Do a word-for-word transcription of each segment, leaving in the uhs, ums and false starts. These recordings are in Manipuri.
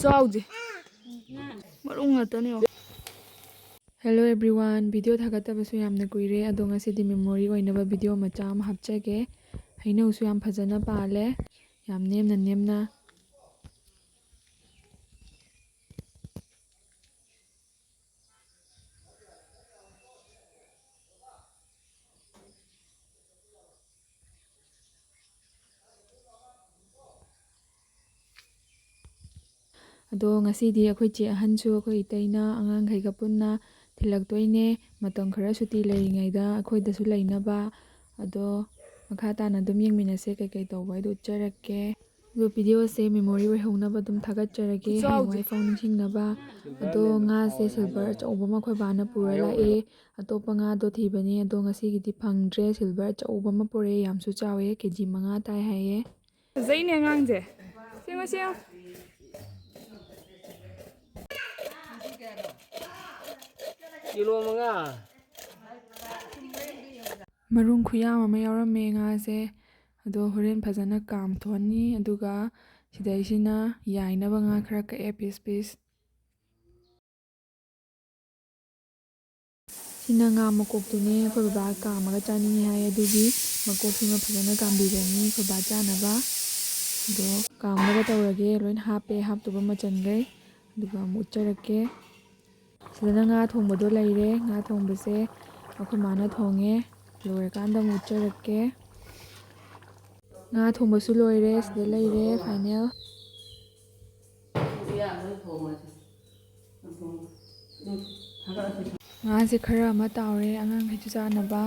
ꯆꯥꯎꯗꯦ꯫ ꯃꯔꯨꯝ ꯉꯥꯛꯇꯅꯦ꯫ Hello everyone, video ꯊꯥꯒꯠꯇꯕꯁꯨ ꯌꯥꯝꯅ ꯀꯨꯏꯔꯦ, ꯑꯗꯣ ꯉꯁꯤꯗꯤ memory ꯑꯣꯏꯅꯕ video ꯃꯆꯥ ꯑꯃ ꯍꯥꯞꯆꯒꯦ꯫ ꯍꯩꯅꯧꯁꯨ ꯌꯥꯝ ꯐꯖꯅ ꯄꯥꯜꯂꯦ, ꯌꯥꯝ ꯅꯦꯝꯅ ꯅꯦꯝꯅ꯫ ꯑꯗꯣ ꯉꯁꯤꯗꯤ ꯑꯩꯈꯣꯏ ꯆꯦ ꯑꯍꯟꯁꯨ ꯑꯩꯈꯣꯏ ꯏꯇꯩꯅ ꯑꯉꯥꯡꯈꯩꯒ ꯄꯨꯟꯅ ꯊꯤꯜꯂꯛꯇꯣꯏꯅꯦ꯫ ꯃꯇꯝ ꯈꯔ ꯁꯨꯇꯤ ꯂꯩꯔꯤꯉꯩꯗ ꯑꯩꯈꯣꯏꯗꯁꯨ ꯂꯩꯅꯕ꯫ ꯑꯗꯣ ꯃꯈꯥ ꯇꯥꯅ ꯑꯗꯨꯝ ꯌꯦꯡꯃꯤꯟꯅꯁꯦ, ꯀꯩꯀꯩ ꯇꯧꯕ ꯍꯥꯏꯗꯣ ꯎꯠꯆꯔꯛꯀꯦ꯫ ꯑꯗꯣ videoꯁꯦ memory ꯑꯣꯏꯍꯧꯅꯕ ꯑꯗꯨꯝ ꯊꯥꯒꯠꯆꯔꯒꯦ, ꯈꯨꯆꯥꯎꯁꯦ꯫ ꯍꯌꯦꯡꯋꯥꯏꯐꯥꯎ ꯅꯤꯡꯁꯤꯡꯅꯕ꯫ ꯑꯗꯣ ꯉꯥꯁꯦ silver ꯑꯆꯧꯕ ꯑꯃ ꯑꯩꯈꯣꯏ ꯕꯥꯅ ꯄꯨꯔ ꯂꯥꯛꯑꯦ꯫ ꯑꯇꯣꯞꯄ ꯉꯥꯗꯣ ꯊꯤꯕꯅꯦ, ꯑꯗꯣ ꯉꯁꯤꯒꯤꯗꯤ ꯐꯪꯗ꯭ꯔꯦ꯫ Silver ꯑꯆꯧꯕ ꯑꯃ ꯄꯨꯔꯛꯑꯦ, ꯌꯥꯝꯁꯨ ꯆꯥꯎꯋꯦ, ꯀꯦ ꯖꯤ ꯃꯉꯥ ꯇꯥꯏ ꯍꯥꯏꯌꯦ꯫ ꯐꯖꯩꯅꯦ ꯑꯉꯥꯡꯁꯦ꯫ ꯁꯦꯡꯉꯣ, ꯁꯦꯡꯉꯣ꯫ ꯀꯤꯂꯣ ꯃꯉꯥ꯫ ꯃꯔꯨꯝ ꯈꯨꯌꯥꯝ ꯑꯃ ꯌꯥꯎꯔꯝꯃꯦ ꯉꯥꯁꯦ꯫ ꯑꯗꯣ ꯍꯣꯔꯦꯟ ꯐꯖꯅ ꯀꯥꯝꯊꯣꯛꯑꯅꯤ꯫ ꯑꯗꯨꯒ ꯁꯤꯗꯩꯁꯤꯅ ꯌꯥꯏꯅꯕ ꯉꯥ ꯈꯔ ꯀꯛꯑꯦ, piece piece꯫ ꯁꯤꯅ ꯉꯥ ꯃꯀꯣꯛꯇꯨꯅꯦ, ꯑꯩꯈꯣꯏ ꯕꯕꯥ ꯀꯥꯝꯃꯒ ꯆꯥꯅꯤꯡꯉꯦ ꯍꯥꯏ, ꯑꯗꯨꯒꯤ ꯃꯀꯣꯛꯁꯤꯃ ꯐꯖꯅ ꯀꯥꯝꯕꯤꯔꯅꯤ ꯑꯩꯈꯣꯏ ꯕꯥ ꯆꯥꯅꯕ꯫ ꯑꯗꯣ ꯀꯥꯝꯅꯕ ꯇꯧꯔꯒꯦ, ꯂꯣꯏꯅ ꯍꯥꯞꯄꯦ, ꯍꯥꯞꯇꯧꯕ ꯃꯆꯟꯈꯩ꯫ ꯑꯗꯨꯒ ꯑꯃꯨꯛ ꯎꯠꯆꯔꯛꯀꯦ꯫ ꯁꯤꯗꯅ ꯉꯥ ꯊꯣꯡꯕꯗꯣ ꯂꯩꯔꯦ꯫ ꯉꯥ ꯊꯣꯡꯕꯁꯦ ꯑꯩꯈꯣꯏ ꯃꯥꯅ ꯊꯣꯡꯉꯦ꯫ ꯂꯣꯏꯔꯀꯥꯟꯗ ꯑꯃꯨꯛ ꯎꯠꯆꯔꯛꯀꯦ꯫ ꯉꯥ ꯊꯣꯡꯕꯁꯨ ꯂꯣꯏꯔꯦ꯫ ꯁꯤꯗ ꯂꯩꯔꯦ final꯫ ꯉꯥꯁꯦ ꯈꯔ ꯑꯃ ꯇꯥꯎꯔꯦ ꯑꯉꯥꯡꯈꯩꯁꯨ ꯆꯥꯅꯕ꯫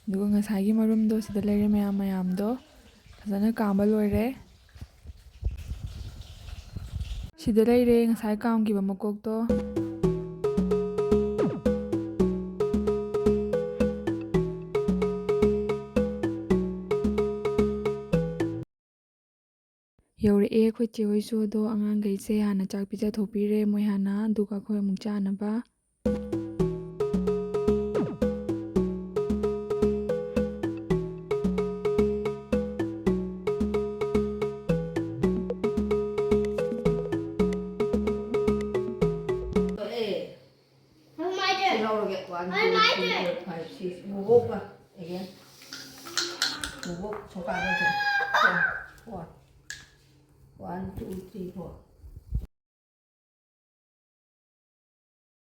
ꯑꯗꯨꯒ ꯉꯁꯥꯏꯒꯤ ꯃꯔꯨꯝꯗꯣ ꯁꯤꯗ ꯂꯩꯔꯦ, ꯃꯌꯥꯝ ꯃꯌꯥꯝꯗꯣ꯫ ꯐꯖꯅ ꯀꯥꯝꯕ ꯂꯣꯏꯔꯦ꯫ ꯁꯤꯗ ꯂꯩꯔꯦ ꯉꯁꯥꯏ ꯀꯥꯝꯈꯤꯕ ꯃꯀꯣꯛꯇꯣ꯫ ꯌꯧꯔꯛꯑꯦ ꯑꯩꯈꯣꯏ ꯆꯦ ꯍꯣꯏꯁꯨ꯫ ꯑꯗꯣ ꯑꯉꯥꯡꯈꯩꯁꯦ ꯍꯥꯟꯅ ꯆꯥꯛ ꯄꯤꯖꯊꯣꯛꯄꯤꯔꯦ ꯃꯣꯏ ꯍꯥꯟꯅ, ꯑꯗꯨꯒ ꯑꯩꯈꯣꯏ ꯑꯃꯨꯛ ꯆꯥꯅꯕ꯫ One, two, three, four, five, six. Move up, uh, again. Move up. Soka. Four. One, two, three, four.